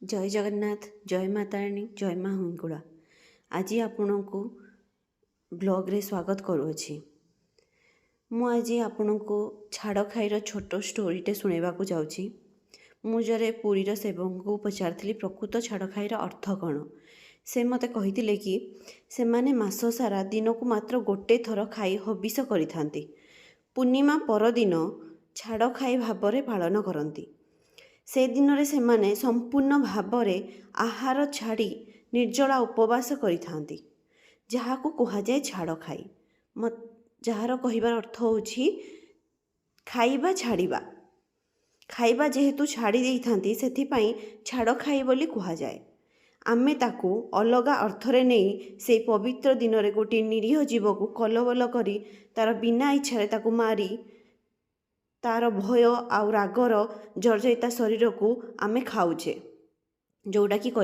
ଜୟ ଜଗନ୍ନାଥ, ଜୟ ମା ତାରିଣୀ, ଜୟ ମା ହିଙ୍ଗୁଳା। ଆଜି ଆପଣଙ୍କୁ ବ୍ଲଗ୍ରେ ସ୍ୱାଗତ କରୁଅଛି। ମୁଁ ଆଜି ଆପଣଙ୍କୁ ଛାଡ଼ଖାଇର ଛୋଟ ଷ୍ଟୋରିଟେ ଶୁଣାଇବାକୁ ଯାଉଛି। ମୁଁ ଜଣେ ପୁରୀର ସେବକଙ୍କୁ ପଚାରିଥିଲି, ପ୍ରକୃତ ଛାଡ଼ଖାଇର ଅର୍ଥ କ'ଣ? ସେ ମୋତେ କହିଥିଲେ କି ସେମାନେ ମାସ ସାରା ଦିନକୁ ମାତ୍ର ଗୋଟେ ଥର ଖାଇ ହବିଷ କରିଥାନ୍ତି। ପୂର୍ଣ୍ଣିମା ପରଦିନ ଛାଡ଼ଖାଇ ଭାବରେ ପାଳନ କରନ୍ତି। ସେ ଦିନରେ ସେମାନେ ସମ୍ପୂର୍ଣ୍ଣ ଭାବରେ ଆହାର ଛାଡ଼ି ନିର୍ଜଳା ଉପବାସ କରିଥାନ୍ତି, ଯାହାକୁ କୁହାଯାଏ ଛାଡ଼ଖାଇ। ଯାହାର କହିବାର ଅର୍ଥ ହେଉଛି ଖାଇବା ଛାଡ଼ିବା। ଖାଇବା ଯେହେତୁ ଛାଡ଼ି ଦେଇଥାନ୍ତି, ସେଥିପାଇଁ ଛାଡ଼ଖାଇ ବୋଲି କୁହାଯାଏ। ଆମେ ତାକୁ ଅଲଗା ଅର୍ଥରେ ନେଇ ସେଇ ପବିତ୍ର ଦିନରେ ଗୋଟିଏ ନିରୀହ ଜୀବକୁ କଲବଲ କରି, ତା'ର ବିନା ଇଚ୍ଛାରେ ତାକୁ ମାରି, ତା'ର ଭୟ ଆଉ ରାଗର ଜର୍ଜରିତ ଶରୀରକୁ ଆମେ ଖାଉଛେ, ଯେଉଁଟାକି କରି